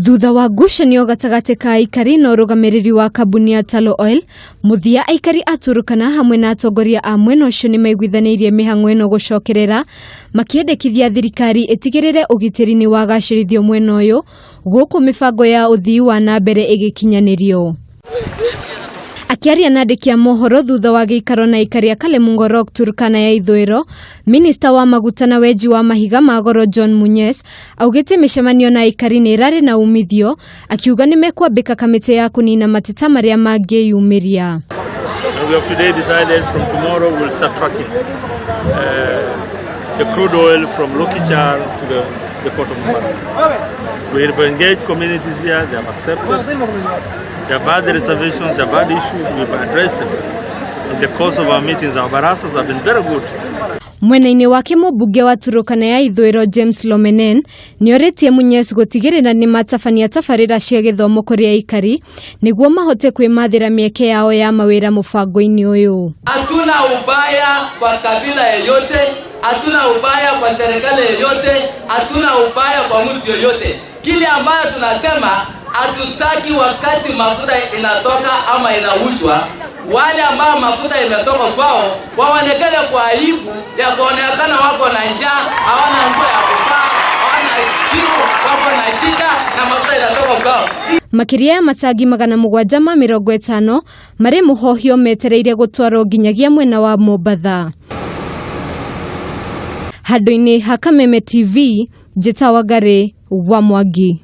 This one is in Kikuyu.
Thutha wa ngucanio gatagatĩ ka aikari na ũrũgamĩrĩri wa kambuni ya Tullow Oil, mũthia aikari a Turkana hamwe na atongoria a mwena ũcio nĩ maiguithanĩirie mĩhang'o ĩno gũcokerera, makĩendekithia thirikari ĩtigĩrĩre ũgitĩri nĩ wagacĩrithio mwena ũyũ, gũkũ mĩbango ya ũthii wa na mbere ĩgĩkinyanĩrio. Akĩaria na andĩki a mohoro thutha wa gĩikaro na aikari a Kalemungorok, Turkana ya ithũĩro, minista wa maguta na wenji wa mahiga ma goro John Munyes augĩte mĩcemanio na aikari nĩ ĩrarĩ na umithio, akiuga nĩ mekwambĩka kamĩtĩ ya kũnina mateta marĩa mangĩyumĩria. We have today decided from tomorrow we'll start tracking the crude oil from Lokichar to the port of Mombasa. We have engaged communities here, they have accepted. They have had the reservations, they have had issues, we've addressed them. In the course of our meetings, our barazas have been very good. Mwena-inĩ wake mũmbunge wa Turkana ya ithũĩro James Lomenen nĩorĩtie Munyes gũtigĩrĩra nĩ matabania tabarĩra cia gĩthomo kũrĩ aikari nĩguo mahote kwĩmathĩra mĩeke yao ya mawĩra mũbango-inĩ ũyũ. Hatuna ubaya kwa kabila yeyote, hatuna ubaya kwa serikali yeyote, hatuna ubaya kwa mtu yeyote. Kile ambayo tunasema hatutaki wakati mafuta inatoka ama inauzwa, wale ambao mafuta imetoka kwao waonekane kwa aibu ya kuonekana wako na njaa, hawana nguo ya kuvaa, hawana kiu, wako na shida na mafuta inatoka kwao. Makĩria ya matangi 750 marĩ mũhohio metereire gũtwarwo nginyagia mwena wa Mombatha. Handũ-inĩ ha Kameme TV, Njĩta Wangari wa Mwangi.